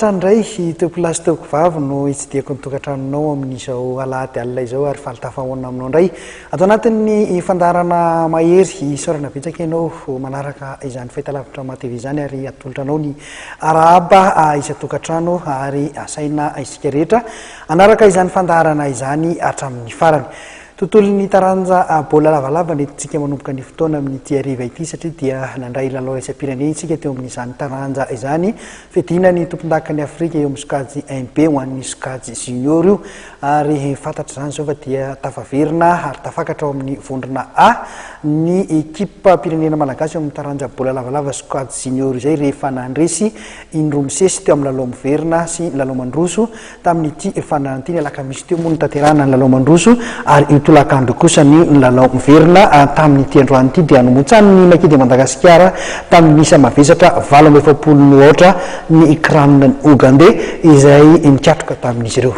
Indray i Tompolahy sy Tompovavy no hitsidihako ny tokantranonao amin'izao alahady alina izao ary faly tafahaona aminao indray ato anatin'ny fandaharana mahery. Isaorana betsaka ianao manaraka izany fahitalavitra MATV izany ary atolotra anao ny arahaba isan-tokantrano ary asaina isika rehetra hanaraka izany fandaharana izany hatramin'ny farany. Tontolon'ny taranja baolina lavalava no entintsika manomboka ny fotoana amin'ity hariva ity satria dia nandray lalao iraisam-pirenena isika teo amin'izany taranja izany. Fiadiana ny tompondakan'i Afrika eo amin'ny sokajy 1B ho an'ny sokajy junior io ary fantatra izany izao fa dia tafaverina ary tafakatra ao amin'ny vondrona A ny ekipam-pirenena malagasy eo amin'ny taranja baolina lavalava sokajy junior izay rehefa nandresy indroa misesy teo amin'ny lalao miverina sy lalao mandroso Tamin'ity fandaharana ity, ny alakamisy teo moa notanterahina ny lalao mandroso ary io tolakandro io kosa ny lalao miverina. Tamin'ity androany ity dia nomontsanin'ny Maki de Madagasikara tamin'ny isa mavesatra 48 no aotra ny Cran Ougandais izay nikatroka tamin'izy ireo.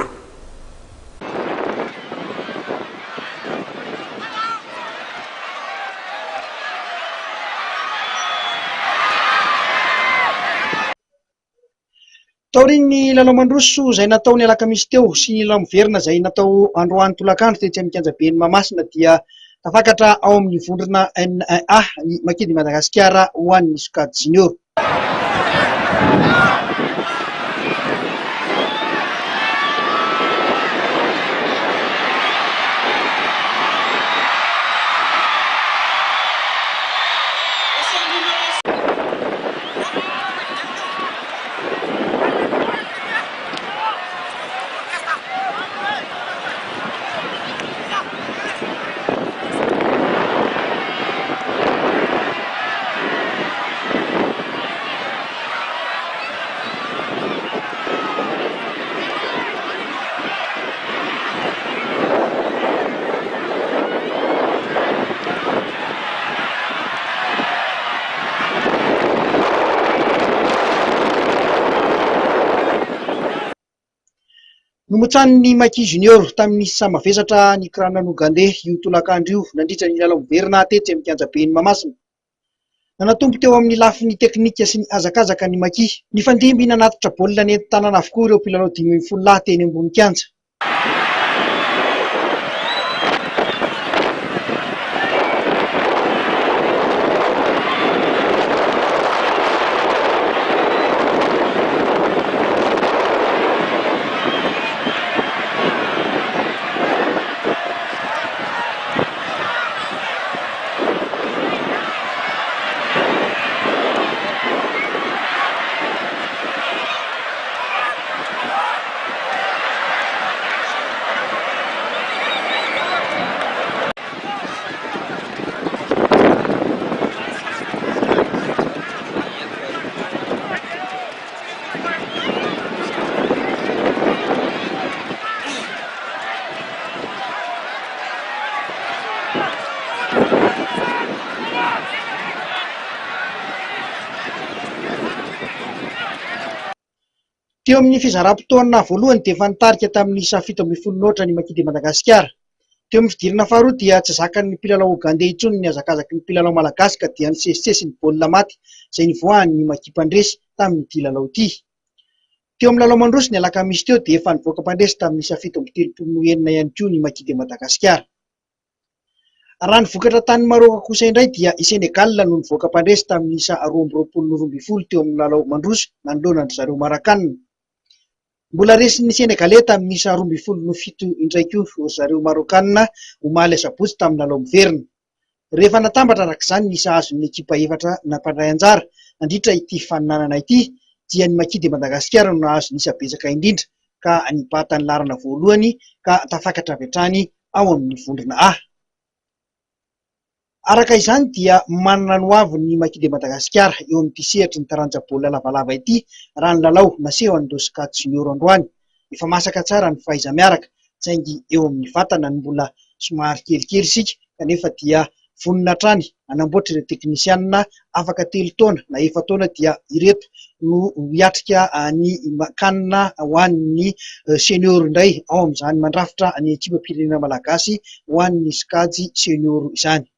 Taorian'ny lalao mandroso izay natao ny alakamisy teo sy ny lalao miverina izay natao androany tolakandro tetsy amin'ny kianjaben'i Mahamasina dia tafakatra ao amin'ny vondrona N1A ny Makis de Madagasikara ho an'ny sokajy junior. Nomotsanin'ny Maki Junior tamin'ny isa mavesatra ny Cran Ougandais io tolakandro io nandritra ny lalao miverina tetsy amin'ny kianjaben'i Mahamasina. Nanatombo teo amin'ny lafiny teknika sy ny hazakazaka ny Maki. Nifandimby nanatitra baolina nentin-tanana avokoa ireo mpilalao 15 lahy teny ambony kianja. Teo amin'ny fizaram-potoana voalohany dia efa nitarika tamin'ny isa 17 noatra ny Maki de Madagasikara. Teo amin'ny fidirana faharoa dia tsy zakan'ny mpilalao Ogandey intsony ny hazakazaky ny mpilalao malagasy ka dia nisesisesy ny baolina maty izay nivoahan'ny Maki mpandresy tamin'ity lalao ity. Teo amin'ny lalao mandroso ny alakamisy teo dia efa nivoaka mpandresy tamin'ny isa 37 noho enina ihany koa ny Maki de Madagasikara. Raha ny vokatra tany Maroka kosa indray dia i Sénégal no nivoaka mpandresy tamin'ny isa 22 no 12 teo amin'ny lalao mandroso nanoloana an-dry zareo Marakanina. Mbola resin'ny Senegaley tamin'ny isa 12 no 7 indray koa ry zareo Marokanina omaly asabotsy tamin'ny lalao miverina. Rehefa natambatra araka izany ny isa azon'ny ekipa efatra nampandray anjara nandritra ity faninanana ity dia ny Maki de Madagasikara no nahazo ny isa betsaka indrindra ka nibata ny laharana voalohany ka tafakatra avy hatrany ao amin'ny vondrona A. Araka izany dia manana ny hoaviny ny Maki de Madagasikara eo amin'ity sehatry ny taranja baolina lavalava ity raha ny lalao naseho an'ireo sokajy junior androany. Efa masaka tsara ny fahaiza-miaraka saingy eo amin'ny vatana no mbola somary kelikely isika kanefa dia vonona hatrany hanamboatra ireo teknisianina afaka telo taona na efa-taona dia ireto no hiatrika ny CAN ho an'ny senior indray ao amin'izany mandrafitra ny ekipam-pirenena malagasy ho an'ny sokajy senior izany.